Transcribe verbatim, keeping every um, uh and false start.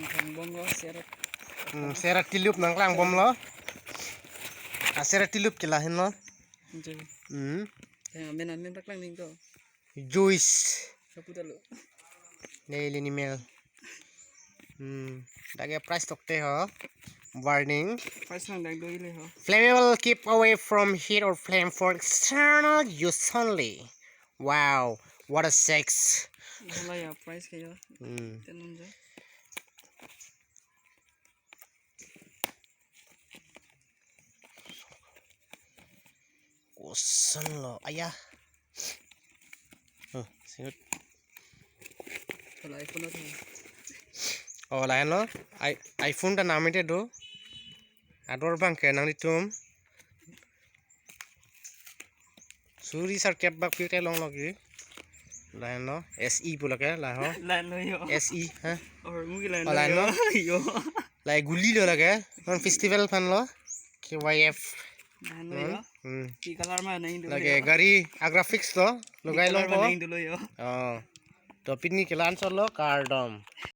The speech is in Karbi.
Klangbomlo, seret. Hmm, seret tilup nangklangbomlo. Ah, seret tilup ke lahenlo. Jui. Hmm. Amen, amen, paklang ning to. Juice. Kapu talo. Daily ni mel. Hmm. Dak ke price tokte ho. Warning. Price nang dak do ile ho. Flammable, keep away from heat or flame for external use only. Wow, what a sex. Hala ya price kayo. Hmm. Tenun ja. Kosonlo, aya. Oh, singot. Hala iPhone ata. Oh, lahenlo. I, iPhone ta namite do. Ador bang ke nanglitum. Suri sarkep bak pirte longlo ke. Lahenlo. S E pu lake, laho. Lahenlo yo. S E, ha? Or mugi lahenlo. Oh, lahenlo. Yo. Lai guli lo lake. Non festival aphan lo. K Y F. Lahenlo yo. Hmm. Ki color ma nang do. Lake yo. Gari Agra fix lo. Ki color ma longpo. Nang do lo yo. Oh. To pini ke la-an chotlo kardom.